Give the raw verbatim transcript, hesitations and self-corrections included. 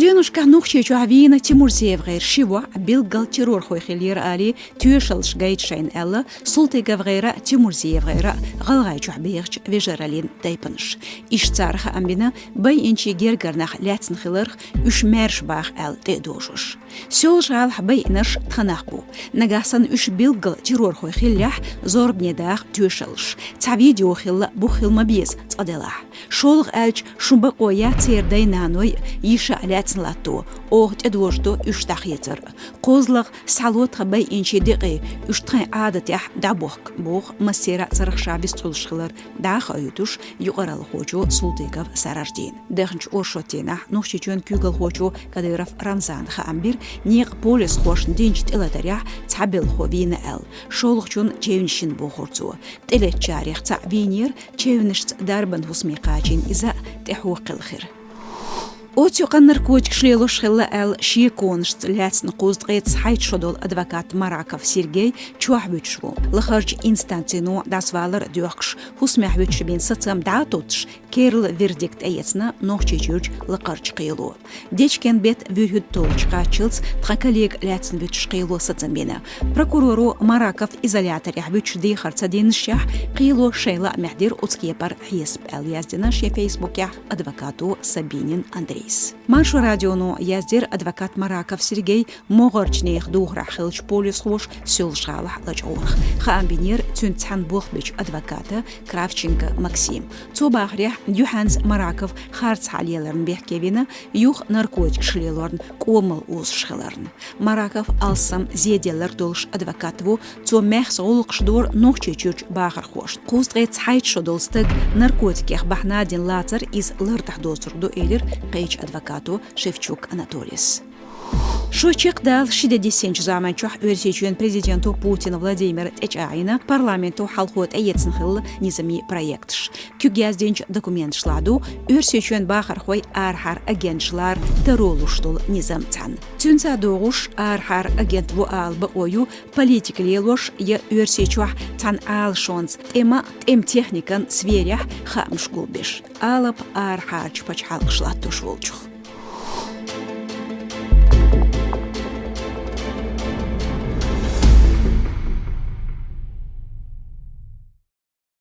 Деношкахь Нохчийчохь вийна ТимурзиевгӀеран ши воӀ билггал террорхой хиллера олий, тоьшаллаш гайта шайна аьлла, СултыговгӀеран а, ТимурзиевгӀеран а ГӀалгӀайчохь бехача вежараллин тайпанаш. Иштта цара хаам бина байинчийн гергара нах лаьцна хиларх, уьш маьрша баха аьлла тӀе а дожош. Соьлжа-ГӀалахь байинарш тха нах бу. Нагахь санна уьш билггал террорхой хиллехь, зорбане даха тоьшаллаш. Цхьа видео хилла бух хила ма беза цкъа делахь. ШолгӀа аьлча, шун бакъо яц церан дай-наной, йиша а лаьцна латто, оха тӀедожадо уьш дӀахецар. КхозлагӀа, схьало тхан байинчийн декъе, уьш тхайн Ӏадатехь дӀабохка, боху массеран а царах ша бицкъуьллуш хилар дӀа а хаийтуш юкъараллхочо Султыгов Сараждина. Даханчу оршот дийнахь Нохчийчоьнан куьйгалхочо Кадыров Рамзана хаам бира, некъан полисхошна динчу тӀелатарехь цхьа белхало вийна аьлла. ШолгӀачунна чевнаш йина бохура цо. ТӀелеттачарех цхьаъ вийнера, чевнашца дарбан хӀусаме кхачийна иза, тӀаьхьо кхелхира. Оццу юкъанна наркотикаш лелош хилла аьлла, шеконашца лаьцна кхузткъе цхьайтта шо долу адвокат Мараков Сергей чохь вуьтуш ву. Лахарчу инстанцино дӀасавалар а доьхкуш, хӀусамехь вуьтуш бина сацам дӀа а туттуш, керла вердикт тӀеэцна Нохчийчуьрчу лакхарчу кхело. Дечкен беттан вуьрхӀитта толлучу кхаччалц тхан коллега лаьцна вуьтуш кхело сацам бина. Прокуроро Мараков изоляторехь вуьтуш дехар ца динашехь, кхело шайн лаамехь дира оцу кепара хьесап аьлла, яздина шен фейсбукехь адвокато Сабинин Андрейс. Маршо радионо яздира адвокат Мараков Сергей могӀарчу нехан духарехь хиллачу полисхоша Соьлжа-ГӀалахь лачкъорах. Хаам бинера цуьнца цхьаьна болх бечу адвоката Кравченко Максима. Цо бахарехь, юьхьанца Мараков харцахьа леларна бехке вина, юха наркотикаш лелорна, кӀомал озуш хиларна. Мараков алссам зеделларг долуш адвокат ву, цо маьхза гӀуллакхаш дора Нохчийчуьрчу бахархошна. Кхузткъе цхьайтта шо долу стаг наркотикех бахьана дина лацар иза лартӀехь доцург ду, элира кхечу адвокато Шевчук Анатолис. Шо чекхдала ши де диссинчу заманчохь Оьрсийчоьнан президенто Путин Владимира тӀечӀагӀйина парламенто хьалхо тӀеэцна хилла низамийн проекташ. Куьг яздинчу документашлахь ду Оьрсийчоьнан бахархой арахьара агенташ лара таро луш долу низам цхьаьна. Цуьнца догӀуш, арахьара агент ву ала бакъо ю политика лелош я Оьрсийчохь цхьана Ӏалашонца, тӀеман а, тӀеман техникан сферехь хаамаш гулбеш, алапа арахьарчу пачхьалкхаш латтош волчух.